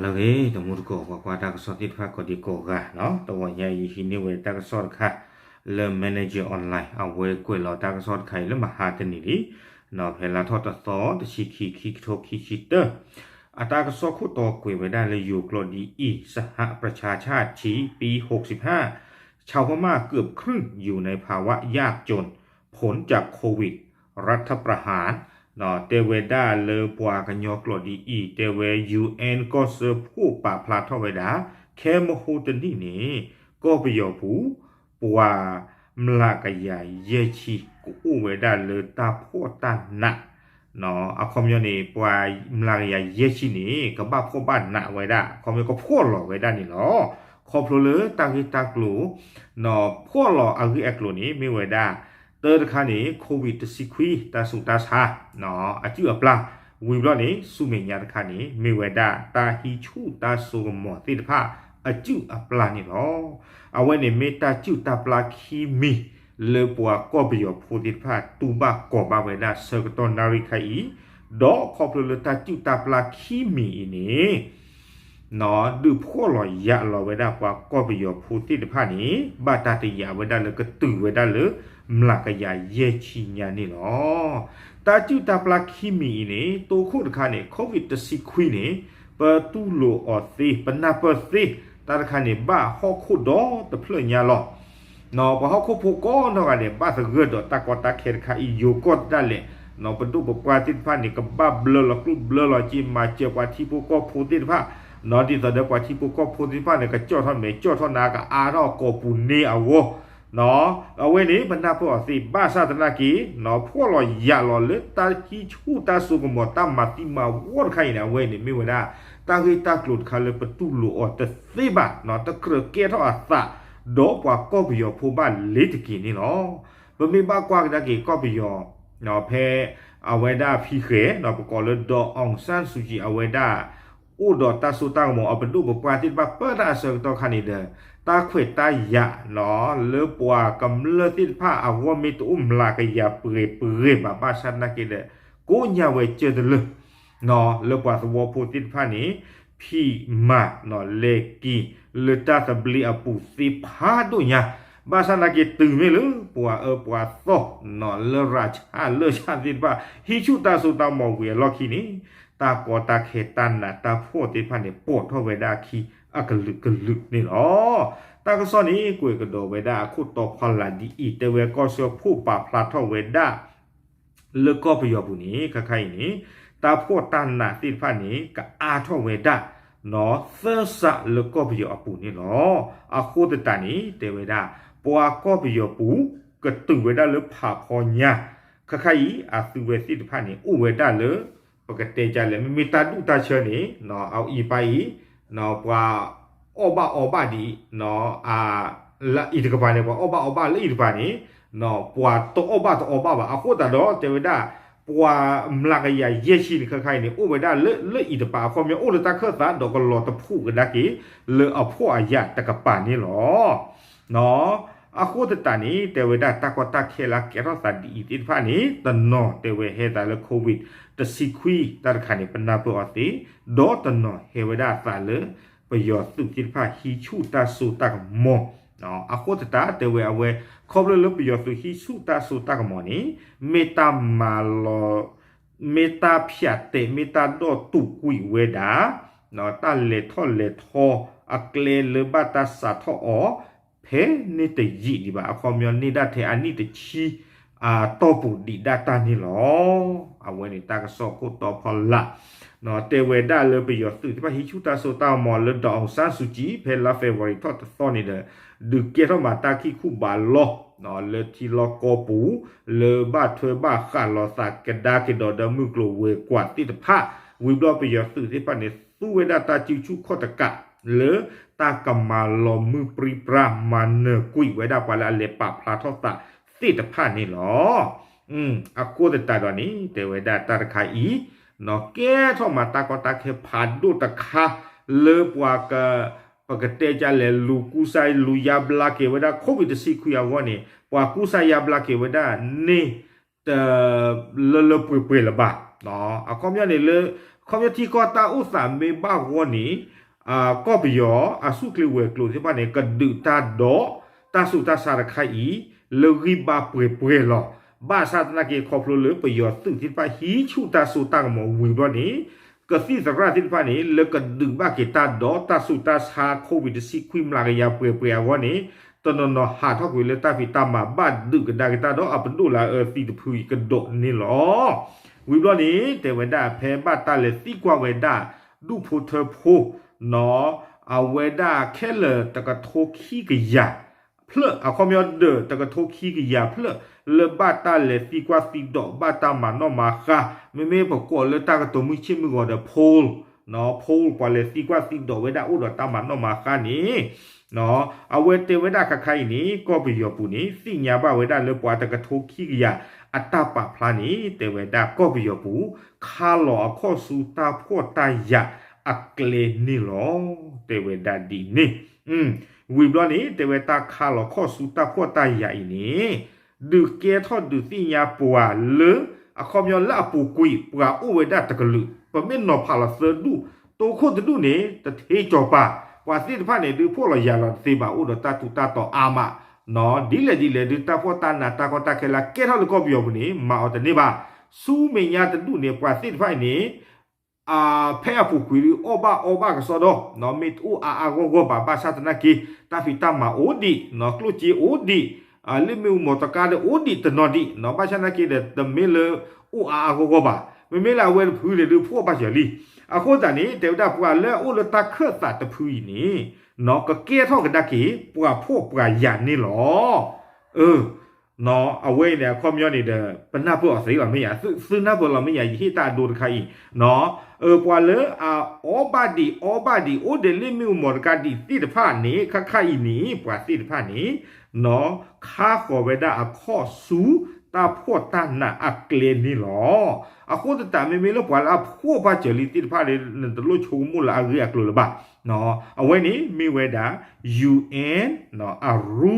လၢအဂ့ၤ တမူတကိး ပှၤကွၢ်တၢ်ကစီၣ်သ့ၣ်တဖၣ်ကိးဒံကိးဂၤနီၤ, တဂီၤညါအံၤ ယဟံးန့ၢ်ဝဲတၢ်ကစီၣ်တခါ လၢ Manager Online အဝဲကွဲးလီၤတၢ်ကစီၣ်တခါအံၤလၢမဟါတနံၤလံ ဖဲလါထီၣ်တသီ တဆံခံ ခံကထိခံဆံတၢ အတၢ်ကစီၣ်ခိၣ်တီကွဲးဝဲဒၣ်လၢယိၤကျိာ်ဒ်အံၤ, สหประชาชาติชี้ปีหกสิบห้า ชาวพม่าเกือบครึ่งอยู่ในภาวะยากจน ผลจากโควิด รัฐประหาร တဲဝဲဒၣ်လၢပှၤကညီကျိာ်ဒ်အံၤ, တဲဝဲ UN ကီၢ်စၢဖှိၣ်ပာ်ဖျါထီၣ်ဝဲဒၣ် ခဲမဟိတနံၣ်န့ၣ် ကီၢ်ပယီၤပူၤ ပှၤမျးကယၤယဲၢ်ဆံ ကအိၣ်ဝဲဒၣ်လၢတၢ်ဖှီၣ်တၢ်နး အခီပညီန့ၣ် ပှၤမျးကယၤယဲၢ်ဆံန့ၣ် ကဘၣ်ဖှီၣ်ဘၣ်နးဝဲဒၣ် အခီပညီကဖှီၣ်လီၤဝဲဒၣ်န့ၣ်လီၤ. ခီဖျိလၢတၢ်ဂ့ၢ်တၢ်ကျိၤ ဖှီၣ်လီၤအဂ့ၢ်အကျိၤန့ၣ် မ့ၢ်ဝဲဒၣ် တၢတခါန့ၣ် COVID တဆံခွံ တၢ်ဆူးတၢ်ဆါ အစုၣ်အပျၢ်, ဝံၤဘျီန့ၣ် ဆူမဲာ်ညါတခါန့ၣ် မ့ၢ်ဝဲဒၣ်တၢ်ဟံးဆူၣ်တၢ်စိကမီၤသ့ၣ်တဖၣ် အစုၣ်အပျၢ်န့ၣ်လီၤ. အဝဲန့ၣ်မ့ၢ်တၢ်စုၣ်တၢ်ပျၢ်ခံမံၤ လၢပှၤကီၢ်ပယီၤဖိသ့ၣ်တဖၣ် တူၢ်ဘၣ်ကီၤဘၣ်ဝဲဒၣ်ဆၢကတီၢ်နၣ်ရံၣ်ခါအံၤ, ဒီးခီဖျိလၢတၢ်စုၣ်တၢ်ပျၢ်ခံမံၤအံၤန့ၣ် ဒုးဖှီၣ်လီၤယာ်လီၤဝဲဒၣ်ပှၤကီၢ်ပယီၤဖိသ့ၣ်တဖၣ်န့ၣ် ဘၣ်တၢ်တယာ်ဝဲဒၣ်လၢကတုၤဝဲဒၣ်လၢ မျးကယၤယဲၢ်ဆံညါန့ၣ်လီၤ. တၢ်စုၣ်တၢ်ပျၢ်ခံမံၤအံၤန့ၣ် တိခိၣ်တခါန့ၣ် COVID တဆံခွံန့ၣ် ပတူၢ်လိာ်အီၤသ့ ပနၢ်ပၢၢ်သ့ တၢ်တခါန့ၣ် ဘၣ်ဟီၣ်ခိၣ်ဒီတဖျၢၣ်ညါလီၤ. ပှၤဟီၣ်ခိၣ်ဖိကိးနီၢ်ဂၤဒဲး ဘၣ်သဂၢၢ်ဒီးတၢ်ကီတၢ်ခဲတခါအံၤ ယိၤကီၢ်ဒၣ်လဲာ် ပဒိၣ်ပပှၢ်သ့ၣ်တဖၣ်န့ၣ် ကဘၣ်ဘျၢလီၤကျိၣ်ဘျၢလီၤစ့ မၤစၢၤပှၤထံဖိကီၢ်ဖိသ့ၣ်တဖၣ်, ဒ်သိးဒီးပှၤထံဖိကီၢ်ဖိသ့ၣ်တဖၣ်န့ၣ် ကကၠီၣ်ထီၣ်မဲာ်ကၠီၣ်ထီၣ်နါ ကအါထီၣ်ကိာ်ပူၤန့ၢ်အဂီၢ် အဝဲန့ၣ် ပနၢ်ပၢၢ်အီၤသ့ ဘၣ်ဆၣ်သနာ်က့ ဖှီၣ်လီၤယာ်လီၤလၢတၢ်ဟံးဆူၣ်တၢ်စိကမီၤ တၢ်မၤသံမၤဝီတခါအံၤန့ၣ် အဝဲန့ၣ်မ့ၢ်ဝဲဒၣ် တၢ်ဂ့ၢ်တၢ်ကျိၤတခါလၢပတူၢ်လိာ်အီၤတသ့ဘၣ်, တကြၢးကဲထီၣ်အသး ဒီးပှၤကီၢ်ပယီၤဖိဘၣ်လ့ၤတက့ၢ်န့ၣ်လီၤ. ပမ့ၢ်ဘၣ်ကွၢ်ကဒါက့ၤကီၢ်ပယီၤ ဖဲအဝဲဒၣ်ဖံဃဲၤ ပကိးလၢ ဒေါ်အောင်ဆန်းစုကြည် အဝဲဒၣ် အိၣ်ဒီးတၢ်စိတၢ်ကမီၤ အပဒိၣ်ပပှၢ်သ့ၣ်တဖၣ် ပၢတၢ်အဆၢကတီၢ်ခါန့ၣ်ဒီး တၢ်ခွဲးတၢ်ယာ်လၢပှၤကမျၢၢ်သ့ၣ်တဖၣ်အဂီၢ် မ့ၢ်တအိၣ်မျးကယၤပှဲၤပှဲၤဘၣ် ဘၣ်ဆၣ်သနာ်က့ဒီး ကိးညါဝဲကၢတလၢာ် လၢပှၤသဝီဖိသ့ၣ်တဖၣ်န့ၣ် ဖံးမၤ လဲၤက့ၤ လၢတၢ်သဘျ့အပူၤသ့ဖးဒိၣ်ညါ, ဘၣ်ဆၣ်သနာ်က့တုၤမ့ၢ်လၢ ပှၤအၢပှၤသီ လၢရၢးဆၣ်လၢၢ်ဆၣ်သ့ၣ်တဖၣ် ဟံးဆူၣ်တၢ်စိတၢ်ကမီၤဝံၤအလီၢ်ခံန့ၣ် တၢ်ကီတၢ်ခဲတၢ်နးတၢ်ဖှီၣ်သ့ၣ်တဖၣ်န့ၣ် ပိာ်ထီၣ်ဝဲဒၣ်အခံ အကလုာ်ကလုာ်န့ၣ်လီၤ. တၢ်ကစီၣ်န့ၣ် ကွဲးကဒီးဝဲဒၣ်အခိၣ်တီဖီလာ်ဒ်အံၤ, တဲဝဲကီၢ်စၢဖှိၣ်ပာ်ဖျါထီၣ်ဝဲဒၣ် လၢကီၢ်ပယီၤပူၤန့ၣ် ခါခါအံၤန့ၣ် တၢ်ဖှီၣ်တၢ်နးသ့ၣ်တဖၣ်န့ၣ် ကအါထီၣ်ဝဲဒၣ် သၢစးလၢကီၢ်ပယီၤအပူၤန့ၣ်လီၤ. အဃိသတးန့ၣ် တဲဝဲဒၣ် ပှၤကီၢ်ပယီၤပူၤ ကတုၤဝဲဒၣ်လၢဖးဖီညါ, ခါခါအံၤ အသုဝဲသ့ၣ်တဖၣ်န့ၣ် အိၣ်ဝဲဒၣ်လၢ ပကတဲဒ်လဲၣ် မ့မ့ၢ်တၢ်ဒူၣ်တၢ်ဆၢန့ၣ် အအံၤပၤအံၤ ပှၤအီၣ်ဘၣ်အီဘၣ်ဒံး လၢအံၤတကပၤန့ၣ် ပှၤအီၣ်ဘၣ်အီဘၣ် လၢအံၤတကပၤန့ၣ် ပှၤတအီၣ်ဘၣ်တအီဘၣ်ဘၣ်. အဃိသတးဒီး တဲဝဲဒၣ် ပှၤမျးကယၤယဲၢ်ဆံန့ၣ် ခါခါအံၤန့ၣ် အိၣ်ဝဲဒၣ်လၢ လၢအံၤတကပၤ အခီပညီအိၣ်လၢတၢ်ခၢၣ်သး ဒီးကလီၤတဖှိၣ်ကဒါက့ၤ လၢအဖှီၣ်အယာ်တကပၤန့ၣ်လီၤ. အဃိသတးန့ၣ် တဲဝဲဒၣ်တၢ်ကီတၢ်ခဲလၢကဲထီၣ်သးဒ်အံၤသ့ၣ်တဖၣ်န့ၣ် တနီၤတဲဝဲဟဲသးလၢ COVID တဆံခွံ တၢ်တခါန့ၣ် ပနၢ်ပၢၢ်အီၤသ့, ဒီးတနီၤဟဲဝဲဒၣ်အသးလၢ ပယီၤသုးသ့ၣ်တဖၣ်ဟံးဆူၣ်တၢ်စိတၢ်ကမီၤ အဃိသတး တဲဝဲအဝဲ ခီဖျိလၢပယီၤသုးဟံးဆူၣ်တၢ်စိတၢ်ကမီၤန့ၣ် မ့ၢ်တၢ်မၤလီၤ မ့ၢ်တၢ်ဖၠးတဲာ် မ့ၢ်တၢ်ဒီၣ်တူာ်ကွံာ်ဝဲဒၣ် တၢ်လဲၤထီၣ်လဲၤထီ အကျဲလၢဘၣ်တၢ်စးထီၣ်အီၤ ဖဲန့ၣ်တယံာ်ဒံးဘၣ် အခီပညီန့ၢ်ဒၣ်ထဲအနံၣ်တဆံ အတီၢ်ပူၤဒံးဒၣ်တၢ်န့ၣ်လီၤ. အဝဲန့ၣ်တၢ်ကစီၣ်ခိၣ်တီဖီလာ် တဲဝဲဒၣ်လၢပယီၤသုးသ့ၣ်တဖၣ်ဟံးဆူၣ်တၢ်စိတၢ်ကမီၤလၢ ဒေါ်အောင်ဆန်းစုကြည် ဖဲလါ February ထီၣ်တသီန့ၣ်ဒီး ဒုးကဲထီၣ်မၤတၢ်ခံခူဘးလီၢ် လၢထံလီၢ်ကီၢ်ပူၤ လၢဘၣ်ထွဲဘၣ်ဃးလိာ်သးကဒါက့ၤဒီး ဒီးမုၢ်ကျိၤဝဲၤကွာ်သ့ၣ်တဖၣ် ဝံၤဘျီပယီၤသုးသ့ၣ်တဖၣ်န့ၣ် သူဝဲဒၣ်တၢ်စုဆူၣ်ခီၣ်တကး လၢတၢ်ကမၤလီၤမုၢ်ပြံပြါ မၤနၢၤကွံာ်ဝဲဒၣ်ပှၤလၢအလဲၤပာ်ဖျါထီၣ်သးသ့ၣ်တဖၣ်န့ၣ်လီၤ. အဃိသတးဒီးန့ၣ် တဲဝဲဒၣ်တၢ်တခါအံၤ ကဲထီၣ်မၤတၢ်ကီတၢ်ခဲဖးဒိၣ်တခါ လၢပှၤက ပကတဲဒ်လဲၣ် လူၤကူစါ လူၤယါဘျါက့ၤဝဲဒၣ် COVID တဆံခွံအဂီၢ်န့ၣ် ပှၤကူစါယါဘျါက့ၤဝဲဒၣ်န့ၣ် တ လၢလၢပှဲၤပှဲၤလၢၤဘၣ်. အခီပညီန့ၣ်လၢ ခီဖျိထံကီၢ်တၢ်အိၣ်သးမ့ၢ်ဘၣ်ဂီၢ်န့ၣ် ကီၢ်ပယီၤအစူၢ်ကျ့ၤဝဲၤကျိၤသ့ၣ်တဖၣ်န့ၣ် ကဒုးတၢ်ဒီးတၢ်ဆူးတၢ်ဆါတခါအံၤ လၢဂံၢ်ဘါပှဲၤပှဲၤလီၤ. ဘၣ်ဆၣ်သနာ်က့ ခီဖျိလၢပယီၤသုးသ့ၣ်တဖၣ်ဟံးဆူၣ်တၢ်စိတၢ်ကမီၤဝံၤဘျီန့ၣ် ကသံၣ်သရၣ်သ့ၣ်တဖၣ်န့ၣ် လၢကဒုးဘၣ်က့ၤတၢ်ဒီးတၢ်ဆူးတၢ်ဆါ COVID တဆံခွံမျးကယၤပှဲၤပှဲၤအဂီၢ်န့ၣ် တနီၤနီၤဟးထီၣ်ကွံာ်လၢတၢ်ဖံးတၢ်မၤ ဘၣ်ဒုးကဒါက့ၤတၢ်ဒီးအပဒိၣ်လၢအအၢသံတဖုအံၤကဒီးန့ၣ်လီၤ. ဝံၤဘျီန့ၣ် တဲဝဲဒၣ်ဖဲဘၣ်တၢ်လဲၤသံကွၢ်ဝဲဒၣ် ဒူၣ်ဖိထၢဖိ နီၢ် အဝဲဒၣ်ခဲလၢာ်တကထိခံကယၤဖျၢၣ် အခီပညီဒီးတကထိခံကယၤဖျၢၣ် လၢဘၣ်တၢ်လဲၤသံကွၢ်သံဒိး ဘၣ်တၢ်မၤနီၣ်မၤဃါ မ့မ့ၢ်ပကိးလၢတၢ်ကတိၤမုၢ်ဆ့ၣ်မုၢ်ဂီၤဒီး poll နီၢ် poll ပှၤလဲၤသံကွၢ်သံဒိးဝဲဒၣ်အိၣ်ဒီးတၢ်မၤနီၣ်မၤဃါန့ၣ် အဝဲတဲဝဲဒၣ်ခါခါအံၤန့ၣ် ကီၢ်ပယီၤပူၤန့ၣ် သ့ၣ်ညါဘၣ်ဝဲဒၣ်လၢပှၤတကထိခံကယၤအတၢ်ပာ်ဖျါန့ၣ် တဲဝဲဒၣ်ကီၢ်ပယီၤပူၤ ခါလီၤအခီၣ်ဆူတၢ်ဖှီၣ်တၢ်ယာ်အကျဲန့ၣ်လီၤ. တဲဝဲဒၣ်ဒ်န့ၣ် ဝံၤဘျီန့ၣ် တဲဝဲတၢ်ခါလီၤခီၣ်ဆူတၢ်ဖှီၣ်တၢ်ယာ်အံၤန့ၣ် ဒုးကဲထီၣ်ဒုးသ့ၣ်ညါပှၤလၢ အခီပညီလၢအပူၤကွံာ် ပှၤအိၣ်ဝဲဒၣ်တကလုာ် ပမ့ၢ်နီၤဖးလီၤသၢဒူၣ် တိခိၣ်တဒူၣ်န့ၣ် တထ့ကၠီၤပၤ ပှၤသ့ၣ်တဖၣ်န့ၣ် ဒုးဖှီၣ်လီၤယာ်လီၤတသ့ဘၣ် အိၣ်ဒီးတၢ်ထူးတၢ်တီၤအါမး နီၢ် ဒ်လဲၣ်ဒ်လဲၣ်ဒုး တၢ်ဖှီၣ်တၢ်နးတၢ်ကီတၢ်ခဲလၢကဲထီၣ်လၢကီၢ်ပယီၤပူၤန့ၣ် မၤအီၤတန့ၢ်ဘၣ်. ဆူမဲာ်ညါတဒူၣ်န့ၣ် ပှၤသ့ၣ်တဖၣ်အံၤန့ၣ် ဖဲအပူၤကွံာ်ဒုး အီၣ်ဘၣ်အီဘၣ်ကစီဒီ မ့ၢ်တအိၣ်အါအါဂီၢ်ဂီၢ်ဘၣ် ဘၣ်ဆၣ်သနာ်က့ တၢ်ဖံးတၢ်မၤအိၣ်ဒံး နီၢ် ကျိၣ်စ့အိၣ်ဒံး လ့ၣ်မ့ၣ်အူမီၤတကါဒီးအိၣ်ဒံးတနီၤဒံး နီၢ် ဘၣ်ဆၣ်သနာ်က့ဒီး တမ့ၢ်လၢအိၣ်အါအါဂီၢ်ဂီၢ်ဘၣ်. မ့မ့ၢ်လၢအဝဲတဖုန့ၣ်ဒုး ဖှီၣ်ဘၣ်စၢၤလံ. အဃိသတးန့ၣ် တဲဝဲဒၣ်ပှၤလၢအအိၣ်လၢတၢ်ခၢၣ်သးတဖုအံၤန့ၣ် နီၢ် ကကဲထီၣ်ကဒါက့ၤ ပှၤဖှီၣ်ပှၤယာ်န့ၣ်လီၤ. အၢ နီၢ် အဝဲအံၤန့ၣ် အခီပညီန့ၣ်ဒီး ပနၢ်ပၢၢ်အီၤသ့လီၤမ့ၢ်ဧါ, သုနၢ်ပၢၢ်လီၤမ့ၢ်ဧါ, ယဟ့ၣ်တၢ်အဒိတခါအံၤ နီၢ် အၢ ပှၤလၢအအီဘၣ်ဒံးအီဘၣ်ဒံး အိၣ်ဒီးလ့ၣ်မ့ၣ်အူမီၤတကါဒံးသ့ၣ်တဖၣ်န့ၣ် ခါခါအံၤန့ၣ် ပှၤသ့ၣ်တဖၣ်န့ၣ် နီၢ် ခါဃီၤဝဲဒၣ်အခီၣ်ဆူ တၢ်ဖှီၣ်တၢ်နးအကျဲန့ၣ်လီၤ. အဃိသတးမ့မ့ၢ်လၢပှၤလၢအဖှီၣ်ဘၣ်စၢၤလံသ့ၣ်တဖၣ်န့ၣ် နတလိၣ်ဆိကမိၣ်လၢအဂ့ၢ်အကျိၤလၢၤဘၣ်. နီၢ် အဝဲန့ၣ်မ့ၢ်ဝဲဒၣ် UN နီၢ် အရူ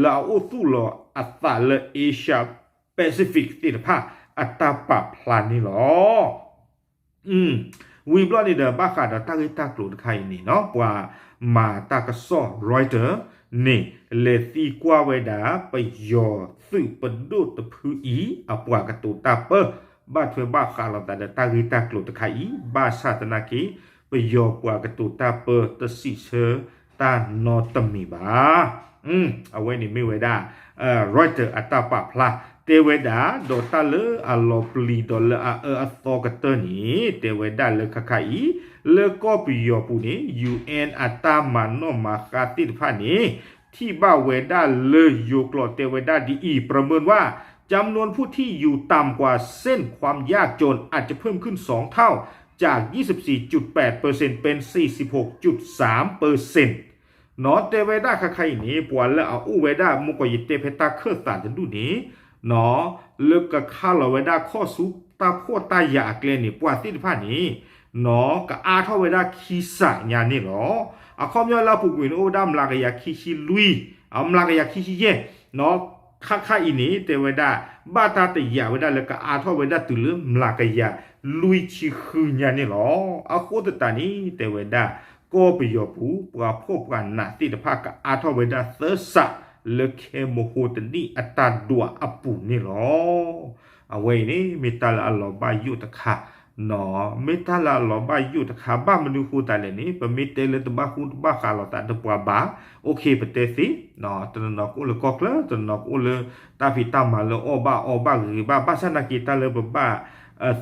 လၢအအိၣ်သူၣ်လီၤအသးလၢ Asia Pacific သ့ၣ်တဖၣ်အတၢ်ပာ်ဖျါန့ၣ်လီၤ. ဝံၤဘျီန့ၣ်ဒီး ဘၣ်ဃးဒီးတၢ်ဂ့ၢ်တၢ်ကျိၤတခါအံၤန့ၣ် နီၢ် ပှၤမၤတၢ်ကစီၣ် Reuters န့ၣ် လဲၤသံကွၢ်ဝဲဒၣ် ပယီၤသုးပဒိၣ်တဖုအံၤ အပှၤကတိၤတၢ်ပၢ ဘၣ်ထွဲဘၣ်ဃးလိာ်သးဒီးတၢ်ဂ့ၢ်တၢ်ကျိၤတခါအံၤ ဘၣ်ဆၣ်သနာ်က့ ပယီၤပှၤကတိၤတၢ်ပၢတစံးဆၢတၢ်နီတမံၤဘၣ်. အဝဲန့ၣ်မ့ၢ်ဝဲဒၣ် Reuters အတၢ်ပာ်ဖျါ တဲဝဲဒၣ် ဒီးတၢ်လၢအလီၤပျံၤဒီးလၢအအၢအသီကတၢၢ်န့ၣ် တဲဝဲဒၣ်လၢခါခါအံၤ လၢကီၢ်ပယီၤပူၤန့ၣ် UN အတၢ်မၤနီၣ်မၤဃါသ့ၣ်တဖၣ်န့ၣ် ထံၣ်ဘၣ်ဝဲဒၣ်လၢယိၤကျိာ်တဲဝဲဒၣ်ဒ်အံၤ ประเมินว่า จำนวนผู้ที่อยู่ต่ำกว่าเส้นความยากจนอาจจะเพิ่มขึ้นสองเท่า จากยี่สิบสี่จุดแปดเปอร์เซ็นต์ เป็นสี่สิบหกจุดสามเปอร์เซ็นต์ နီၢ် တဲဝဲဒၣ်ခါခါအံၤန့ၣ် ပှၤလၢအအိၣ်ဝဲဒၣ် မ့ၢ်ကီးယတဲဖဲတၢ်ခၢၣ်သးတဒူၣ်န့ၣ် နီၢ် လၢကခါလီၤဝဲဒၣ်ခီၣ်ဆူတၢ်ဖှီၣ်တၢ်ယာ်အကျဲန့ၣ် ပှၤသ့ၣ်တဖၣ်န့ၣ် နီၢ် ကအါထီၣ်ဝဲဒၣ်ခံစးညါန့ၣ်လီၤ. အခီပညီလၢအပူၤကွံာ်န့ၣ် အိၣ်ဝဲဒၣ်မျးကယၤခံဆံလွံၢ် မျးကယၤခံဆံယဲၢ် နီၢ် ခါခါအံၤန့ၣ် တဲဝဲဒၣ် ဘၣ်တၢ်တယာ်ဝဲဒၣ်လၢကအါထီၣ်ဝဲဒၣ်တုၤလၢမျးကယၤလွံၢ်ဆံဃုညါန့ၣ်လီၤ. အဃိသတးန့ၣ် တဲဝဲဒၣ် ကီၢ်ပယီၤပူၤ ပှၤဖှီၣ်ပှၤနးသ့ၣ်တဖၣ်ကအါထီၣ်ဝဲဒၣ်သၢစး လၢခဲမဟိတနံၣ်အတၢ်ဒွးအပူၤန့ၣ်လီၤ. အဝဲအံၤန့ၣ် မ့ၢ်တၢ်လၢအလီၤဘၣ်ယိၣ်တခါ နီၢ် မ့ၢ်တၢ်လၢအလီၤဘၣ်ယိၣ်တခါ ဘၣ်မနုၤဃိသတးလဲၣ်န့ၣ် ပမ့ၢ်တဲလၢတဘၣ်ဃူတဘၣ်ဃးလိာ်သးဒီးပှၤဘၣ် အိၣ်ခ့ ပတဲသ့ တနီၤနီၤကအိၣ်လၢကီၢ်ချၢ တနီၤနီၤကအိၣ်လၢတၢ်ဖံးတၢ်မၤလၢအီၣ်ဘၣ်အီဘၣ်ဂ့ၤဂ့ၤဘၣ် ဘၣ်ဆၣ်သနာ်က့တၢ်လၢပဘၣ်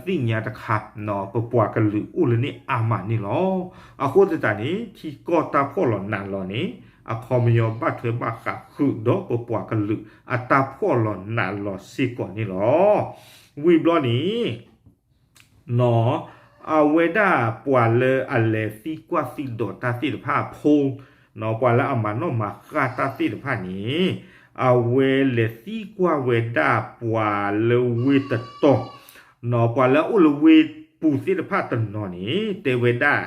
သ့ၣ်ညါတခါ ပပှၤကလုာ်အိၣ်လၢန့ၣ်အါမးန့ၣ်လီၤ. အဃိသတးန့ၣ် ထံကီၢ်တၢ်ဖှီၣ်လီၤနးလီၤန့ၣ် အခီပညီဘၣ်ထွဲဘၣ်ဃးဃုာ်ဒီးပပှၤကလုာ်အတၢ်ဖှီၣ်လီၤနးလီၤစ့ၢ်ကီးန့ၣ်လီၤ. ဝံၤဘျီန့ၣ် နီၢ် အဝဲဒၣ်ပှၤလၢအလဲၤသံကွၢ်သံဒိးတၢ်သ့ၣ်တဖၣ် poll နီၢ် ပှၤလၢအမၤနီၣ်မၤဃါတၢ်သ့ၣ်တဖၣ်န့ၣ် အဝဲလဲၤသံကွၢ်ဝဲဒၣ်ပှၤလၢဝ့ၢ်တတီၤ နီၢ် ပှၤလၢအအိၣ်လၢဝ့ၢ်ပူၤသ့ၣ်တဖၣ်တနီၤန့ၣ် တဲဝဲဒၣ်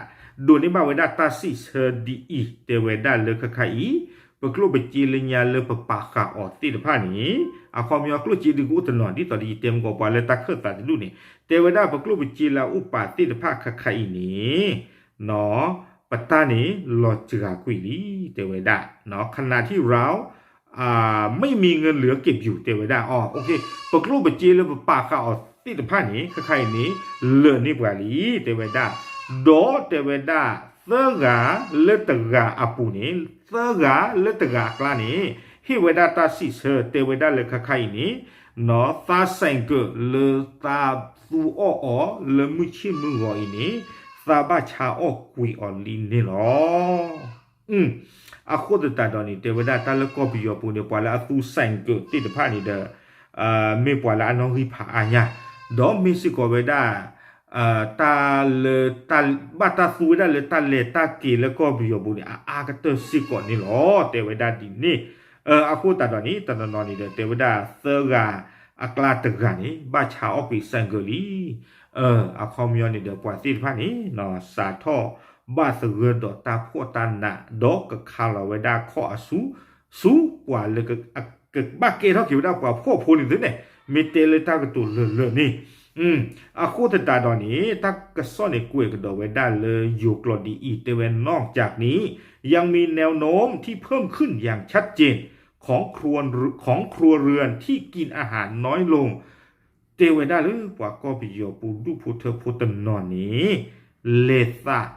ဒိးန့ၢ်ဘၣ်ဝဲဒၣ်တၢ်စံးဆၢဒ်အံၤ တဲဝဲဒၣ်လၢခါခါအံၤ ပကျိၣ်ပစ့လၢညါလၢပပာ်ဃာ်အီၤသ့ၣ်တဖၣ်န့ၣ် အခီပညီကျိၣ်စ့ဒုးကအိၣ်တနီၤ ဒ်သိးဒီးယတဲမုၢ်ကီး ပှၤလၢတၢ်ခၢၣ်သးတဒူၣ်န့ၣ် တဲဝဲဒၣ်ပကျိၣ်ပစ့လၢအအိၣ်ပာ်သ့ၣ်တဖၣ်ခါခါအံၤန့ၣ် ပတၢ်န့ၣ်လီၤစှၤကွံာ်လံ တဲဝဲဒၣ် ขณะที่เรา ไม่มีเงินเหลือเก็บอยู่ တဲဝဲဒၣ်အီၤ ပကျိၣ်ပစ့လၢပပာ်ဃာ်အီၤသ့ၣ်တဖၣ်န့ၣ် ခါခါအံၤန့ၣ် လၢာ်န့ၢ်ပှၤလံ တဲဝဲဒၣ် ဒီးတဲဝဲဒၣ် သၢဂၤလၢတဂၤအပူၤန့ၣ် သၢဂၤလၢတဂၤအကျါန့ၣ် ဟ့ၣ်ဝဲဒၣ်တၢ်စံးဆၢ တဲဝဲဒၣ်လၢခါခါအံၤန့ၣ် နီၢ်သးစဲၣ်ကၢးလၢသးသူအီၣ်အီၤလၢမုၢ်ဆ့ၣ်မုၢ်ဂီၤအံၤန့ၣ် သးဘၣ်ဆါအီၣ်ကွံာ်အီၤလံန့ၣ်လီၤ. အဃိသတးဒီးန့ၣ် တဲဝဲဒၣ်တၢ်လၢကီၢ်ပယီၤပူၤန့ၣ် ပှၤလၢအသူစဲၣ်ကၢးသ့ၣ်တဖၣ်န့ၣ်ဒီး မ့ၢ်ပှၤလၢအနီၣ်ဂံၢ်ဖးအါညါ ဒီးမ့ၢ်စ့ၢ်ကီးဝဲဒၣ် တၢ်လၢ ဘၣ်တၢ်သူဝဲဒၣ်လၢတၢ်လဲၤတၢ်က့ၤလၢကီၢ်ပယီၤပူၤန့ၣ် အအါကတၢၢ်စ့ၢ်ကီးန့ၣ်လီၤ တဲဝဲဒၣ်ဒ်န့ၣ် အဃိသတးဒီးန့ၣ် တနီၤနီၤန့ၣ်ဒီး တဲဝဲဒၣ်သၢဂၤအကျါတဂၤန့ၣ် ဘၣ်ဆါအီၣ်ကွံာ်စဲၣ်ကၢးလံ အခီပညီန့ၣ်ဒီးပှၤသ့ၣ်တဖၣ်န့ၣ် စးထီၣ်ဘၣ်သဂၢၢ်ဒီးတၢ်ဖှီၣ်တၢ်နး ဒီးကခါလီၤဝဲဒၣ်ခီၣ်အဆူ ဆူပှၤလၢ ကဘၣ်ကဲထီၣ်က့ၤဝဲဒၣ်ပှၤဖှီၣ်ဖိန့ၣ်သုန့ၣ် မ့ၢ်တဲလၢတၢ်ကတိၤလၢာ်လၢာ်န့ၣ် အဃိသတးဒီးန့ၣ် တၢ်ကစီၣ်န့ၣ်ကွဲးကဒီးဝဲဒၣ်လၢယိၤကျိာ်ဒ်အံၤ တဲဝဲ นอกจากนี้ ยังมีแนวโน้มที่เพิ่มขึ้นอย่างชัดเจน ของครัวเรือนที่กินอาหารน้อยลง တဲဝဲဒၣ်လၢပှၤကီၢ်ပယီၤပူၤဒူၣ်ဖိထၢဖိတနီၤန့ၣ် လဲၤသး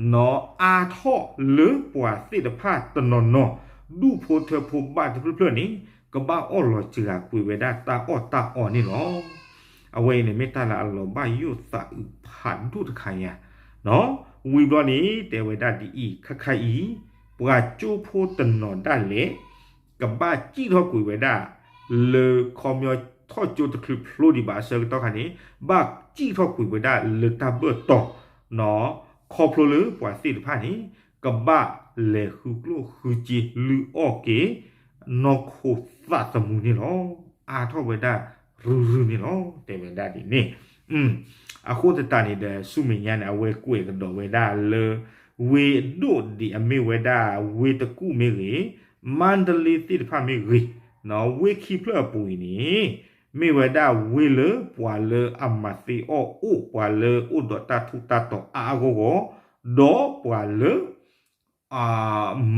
နီၢ်အါထီၣ်လၢပှၤသ့ၣ်တဖၣ်တနီၤနီၤ ဒူၣ်ဖိထၢဖိဘၣ်တဖျၢၣ်ဖျၢၣ်န့ၣ် ကဘၣ်အီၣ်လီၤစှၤကွံာ်ဝဲဒၣ်တၢ်အီၣ်တၢ်အီန့ၣ်လီၤ. အဝဲအံၤန့ၣ်မ့ၢ်တၢ်လၢအလီၤဘၣ်ယိၣ်သးအုးဖးဒိၣ်တခါညါ ဝံၤဘျီန့ၣ် တဲဝဲဒၣ်ဒ်အံၤ ခါခါအံၤ ပှၤကၠိဖိတနီၤဒၣ်လဲာ် ကဘၣ်စံၣ်ထီၣ်ကွံာ်ဝဲဒၣ် လၢခီပညီထီၣ်ကၠိတချုးဖျိဒံးဘၣ်အဆၢကတီၢ်ခါန့ၣ် ဘၣ်စံၣ်ထီၣ်ကွံာ်ဝဲဒၣ်လၢတၢ်ဘၢၣ်တီၤ ခီဖျိလၢပှၤသ့ၣ်တဖၣ်န့ၣ် ကဘၣ်လဲၤဃုကျိၣ်ဃုစ့လုၢ်အီၣ်က့ၤ နီၢ်ခိသးသမူန့ၣ်လီၤ. အါထီၣ်ဝဲဒၣ်ရုၢ်ရုၢ်န့ၣ်လီၤ တဲဝဲဒၣ်ဒ်န့ၣ် အဃိသတးန့ၣ်ဒီး ဆူမဲာ်ညါန့ၣ် အဝဲကွဲးကဒီးဝဲဒၣ်လၢ ဝ့ၢ်အဒိၣ်ဒ်အမ့ၢ်ဝဲဒၣ် ဝ့ၢ်တကူၣ်မ့ၢ်ဂ့ၤ, မါဒလ့သ့ၣ်တဖၣ်မ့ၢ်ဂ့ၤ, ဝ့ၢ်ခံဖျၢၣ်အပူၤအံၤန့ၣ် မ့ၢ်ဝဲဒၣ်ဝ့ၢ်လၢပှၤလၢအမၤသ့အီၣ်အိၣ် ပှၤလၢအိၣ်ဒီးတၢ်ထူးတၢ်တီၤအါအါဂီၢ်ဂီၢ်, ဒီးပှၤလၢ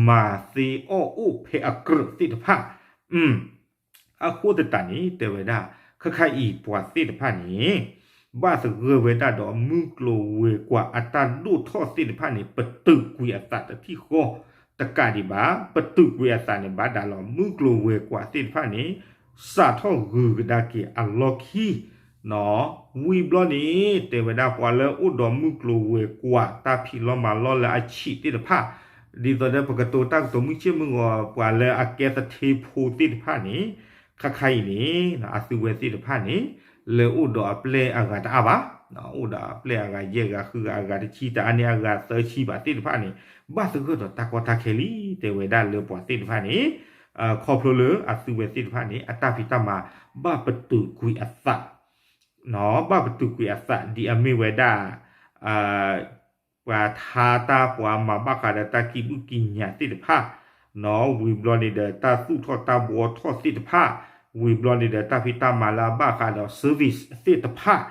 မၤသ့အီၣ်အိၣ်ဖဲအကြၢးသ့ၣ်တဖၣ် အဃိသတးန့ၣ် တဲဝဲဒၣ် ခါခါအံၤပှၤသ့ၣ်တဖၣ်န့ၣ် ဘၣ်သဂၢၢ်ဝဲဒၣ်ဒီးမုၢ်ကျိၤဝဲၤကွာ်အတၢ်ဒိၣ်ထီၣ်သ့ၣ်တဖၣ်န့ၣ် ပတုာ်ကွံာ်အသးတထံၣ်ဃီ တကးဒံးဘၣ် ပတုာ်ကွံာ်အသးန့ၣ် ဘၣ်ဒၣ်လီၤ မုၢ်ကျိၤဝဲၤကွာ်သ့ၣ်တဖၣ်န့ၣ် စးထီၣ်ဂုၤကဒါက့ၤအလီၢ်ခံ ဝံၤဘျီန့ၣ် တဲဝဲဒၣ်ပှၤလၢအိၣ်ဒီးမုၢ်ကျိၤဝဲၤကွာ်တၢ်ဖံးလီၤမၤလီၢ်လၢအဆံးသ့ၣ်တဖၣ်, ဒ်သိးဒီးပကတိၤတၢ်ကတိၤမုၢ်ဆ့ၣ်မုၢ်ဂီၤ ပှၤလၢအကဲသထ့ဖိသ့ၣ်တဖၣ်န့ၣ် ခါခါအံၤန့ၣ် အသုဝဲသ့ၣ်တဖၣ်န့ၣ် လၢအိၣ်ဒီးအပျဲၢ်အဂၤတအါဘၣ်, အိၣ်ဒီးအပျဲၢ်အဂၤယဲၢ်ဂၤဃုဂၤအဂၤတဆံ တအါန့ၢ်အဂၤသၢဆံဘၣ်သ့ၣ်တဖၣ်န့ၣ် ဘၣ်သဂၢၢ်ဒီးတၢ်ကီတၢ်ခဲလံ တဲဝဲဒၣ်လၢပှၤသ့ၣ်တဖၣ်န့ၣ် ခီဖျိလၢအသုဝဲသ့ၣ်တဖၣ်န့ၣ် အတၢ်ဖံးတၢ်မၤ ဘၣ်ပတုာ်ကွံာ်အသး ဘၣ်ပတုာ်ကွံာ်အသးဒ်အမ့ၢ်ဝဲဒၣ် ပှၤထါတၢ်ပှၤမၤဘၣ်ဃးဒီးတၢ်ကံၣ်ဘုၣ်ကံၣ်ညၣ်သ့ၣ်တဖၣ်, ဝံၤဘျီန့ၣ်ဒီးတၢ်သူၣ်ထီၣ်တၢ်ဘှီထီၣ်သ့ၣ်တဖၣ်, ဝံၤဘျီန့ၣ်ဒီးတၢ်ဖံးတၢ်မၤလၢအဘၣ်ဃးဒီး service သ့ၣ်တဖၣ်,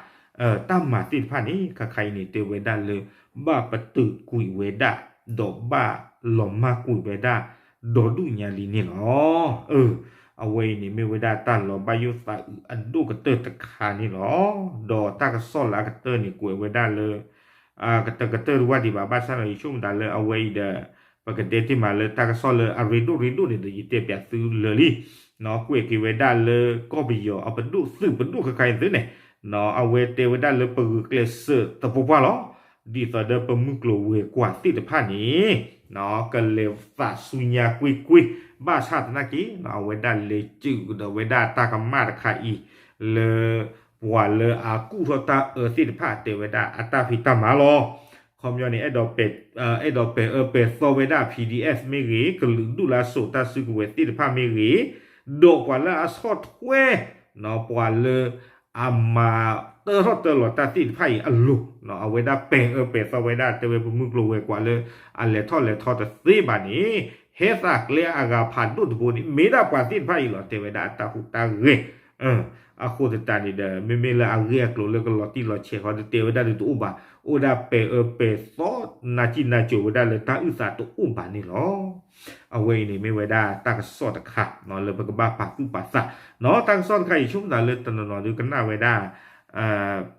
တၢ်မၤသ့ၣ်တဖၣ်န့ၣ် ခါခါအံၤန့ၣ် တဲဝဲဒၣ်လၢ ဘၣ်ပတုာ်ကွံာ်ဝဲဒၣ် ဒီးဘၣ်လီၤမၢ်ကွံာ်ဝဲဒၣ် ဒီဒူၣ်ညါလံန့ၣ်လီၤ. အဝဲအံၤန့ၣ်မ့ၢ်ဝဲဒၣ်တၢ်လီၤဘၣ်ယိၣ်သးအုးအဒိၣ်ကတၢၢ်တခါန့ၣ်လီၤ. ဒီးတၢ်ကစီၣ်လၢအကတၢၢ်န့ၣ် ကွဲးဝဲဒၣ်လၢ ကတၢၢ်ကတၢၢ်တဝၢ်ဒံးဘၣ် ဘၣ်ဆၣ်ဒီးယဆိကမိၣ်သးလၢအဝဲအံၤဒီး ပကတဲတ့ၢ်မးလၢတၢ်ကစီၣ်လၢအရ့ဒိၣ်ရ့ဒိၣ်န့ၣ်ဒီး ယတဲပၠးသုလၢာ်လံ, ကွဲးက့ၤဝဲဒၣ်လၢကီၢ်ပယီၤအပဒိၣ်သုးပဒိၣ်ခဲခါအံၤသုန့ၣ်, အဝဲတဲဝဲဒၣ်လၢပဂုာ်ကျဲးစၢးသပှၢ်ပှၢ်လီၤ. ဒ်သိးဒီးပမုၢ်ကျိၤဝဲၤကွာ်သ့ၣ်တဖၣ်န့ၣ် ကလဲၤသးဆူညါကွ့ၢ်ကွ့ၢ်, ဘၣ်ဆၣ်သနာ်က့ အဝဲဒၣ်လဲၤစၢၤကဒီးဝဲဒၣ်တၢ်ကမၣ်တခါအံၤ လၢ ပှၤလၢအကူၣ်ထီၣ်တၢ်အၢသ့ၣ်တဖၣ်တဲဝဲဒၣ်အတၢ်ဖံးတၢ်မၤလီၤ. ခီပညီန့ၣ် အဲၣ်ဒိးပဲာ်အၢပဲာ်သီဝဲဒၣ် PDF မ့ၢ်ဂ့ၤ, ကလုာ်ဒူၣ်လၢအစိာ်တၢ်စုကဝဲၤသ့ၣ်တဖၣ်မ့ၢ်ဂ့ၤ, ဒီးပှၤလၢအဆီၣ်ထွဲ ပှၤလၢ အမၤတၢထီၣ်တၢလီၤတၢ်သ့ၣ်တဖၣ်အံၤအလိၤ, အဝဲဒၣ်ပဲာ်အၢပဲာ်သီဝဲဒၣ် တဲဝဲပမုၢ်ကျိၤဝဲၤကွာ်လၢ အလဲၤထီၣ်လဲၤထီတသ့ဘၣ်န့ၣ် ဟဲသးကျဲအဂၤဖးဒိၣ်တဘိန့ၣ် မ့ၢ်ဒၣ်ပှၤသ့ၣ်တဖၣ်အံၤလီၤ. တဲဝဲဒၣ်အတၢ်ဟူးတၢ်ဂဲၤ အဃိသတးန့ၣ်ဒီး မ့မ့ၢ်လၢအဂ့ၢ်အကျိၤလၢကလီၤတံၢ်လီၤဆဲးဃီ တတဲဝဲဒၣ်ဒုးတအိၣ်ဘၣ်, အိၣ်ဒၣ်ပဲၤအၢပဲၤသီ နါစံၣ်နါစိၤဝဲဒၣ်လၢတၢ်အုၣ်သးတအိၣ်ဘၣ်န့ၣ်လီၤ. အဝဲအံၤန့ၣ်မ့ၢ်ဝဲဒၣ်တၢ်ကစီၣ်တခါ လၢပကဘၣ်ပာ်သူၣ်ပာ်သး, တၢ်ကစီၣ်တခါအံၤ ဆိကမိၣ်သးလၢတနီၤနီၤဒုးကနၣ်ဝဲဒၣ်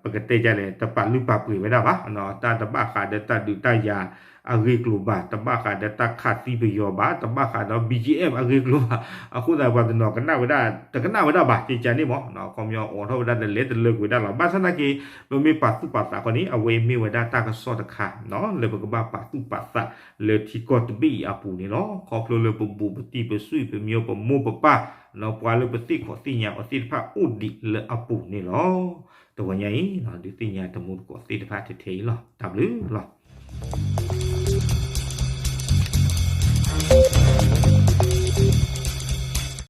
ပကတဲဒ်လဲၣ် တပာ်လုၢ်ပာ်ပှ့ၤဝဲဒၣ်ဘၣ်, တၢ်တဘၣ်ဃးဒီးတၢ်ဒုးတၢ်ယၤအဂ့ၢ်အကျိၤဘၣ်, တဘၣ်ဃးဒီးတၢ်ခးသံပယီၤဘၣ်, တဘၣ်ဃးဒီး ဘီၣ်ကၠံအ့ၣ် အဂ့ၢ်အကျိၤဘၣ်, အဃိသတးပှၤတနီၤကနၣ်ဝဲဒၣ် တကနၣ်ဝဲဒၣ်ဘၣ် ကကန့ၣ်မး, ခီပညီအိးထီၣ်ဝဲဒၣ်ဒီးလဲၤတလၢကွံာ်ဝဲဒၣ်လီၤ. ဘၣ်ဆၣ်သနာ်က့ ပမ့ၢ်ပာ်သူၣ်ပာ်သးဃီန့ၣ် အဝဲအံၤမ့ၢ်ဝဲဒၣ်တၢ်ကစီၣ်တခါ လၢပကဘၣ်ပာ်သူၣ်ပာ်သးလၢထံကီၢ်တဘ့ၣ်အံၤအပူၤန့ၣ်လီၤ. ခီဖျိလၢပဘူးပတံၢ်ပစုၣ်ပမံၤပမိၢ်ပပၢ် ပှၤလၢပသ့ၣ်ခီၣ်သ့ၣ်ညါအီၤသ့ၣ်တဖၣ်အိၣ်ဒံးလၢအပူၤန့ၣ်လီၤ. တဂီၤညါအံၤ ဒုးသ့ၣ်ညါတမူတကိးသ့ၣ်တဖၣ်ထဲထဲအံၤလီၤ. တၢ်ဘျုးလီၤ.